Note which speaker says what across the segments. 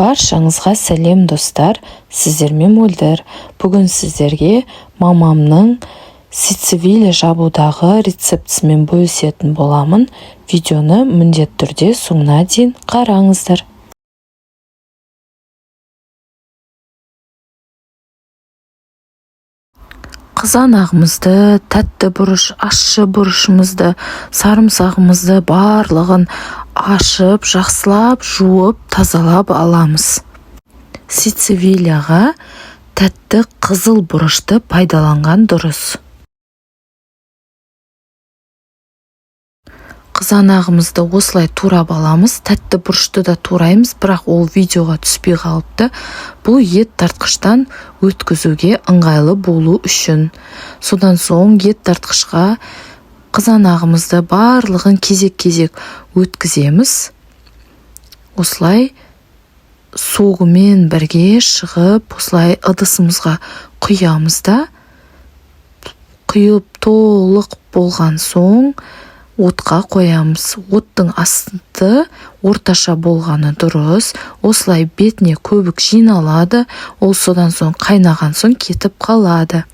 Speaker 1: Баршаңызға сәлем, достар! Сіздермен Мөлдір. Бүгін сіздерге мамамның сицевиля жабудағы рецептісімен бөлісетін боламын. Видеоны міндетті түрде соңына дейін қараңыздар. Қызанағымызды, тәтті бұрыш, ащы бұрышымызды, сарымсағымызды барлығын ашып, жақсылап жуып, тазалап аламыз. Сицевиляға тәтті қызыл бұрышты пайдаланған дұрыс. Қызанағымызды осылай турап аламыз. Тәтті бұрышты да тураймыз, бірақ ол видеоға түспей қалыпты. Бұл ет тартқыштан өткізуге ыңғайлы болу үшін. Содан соң ет тартқышқа қызанағымызды барлығын кезек-кезек өткіземіз. Осылай согымен бірге шығып, осылай ыдысымызға құямыз да, құйып толық болған соң отқа қоямыз. Оттың асты орташа болғаны дұрыс. Осылай бетіне көбік жиналады, ол содан соң қайнаған соң кетіп қалады.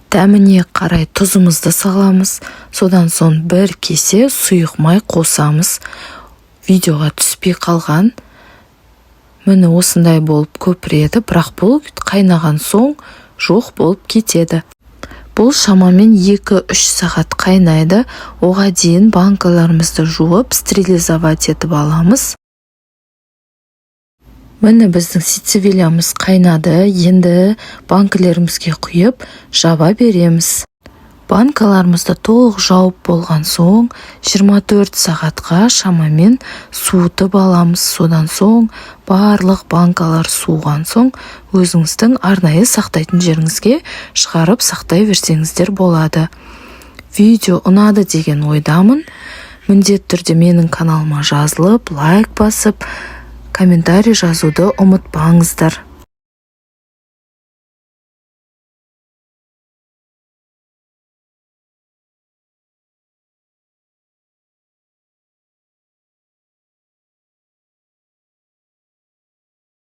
Speaker 1: Дәміне қарай тұзымызды саламыз. Содан соң бір кесе сұйық май қосамыз. Видеоға түспей қалған. Міне, осындай болып көпіреді, бірақ бұл қайнаған соң жоқ болып кетеді. Бұл шамамен 2-3 сағат қайнайды. Оға дейін банкаларымызды жуып, стерилизовать етіп аламыз. Міне, біздің сицевилямыз қайнады. Енді банкілерімізге құйып, жаба береміз. Банкаларымызды толық жауып болған соң 24 сағатқа шамамен суытып аламыз. Содан соң барлық банкалар суыған соң өзіңіздің арнайы сақтайтын жеріңізге шығарып сақтай берсеңіздер болады. Видео ұнады деген ойдамын. Міндетті түрде менің каналыма жазылып, лайк басып, комментарий жазуды ұмытпаңыздар.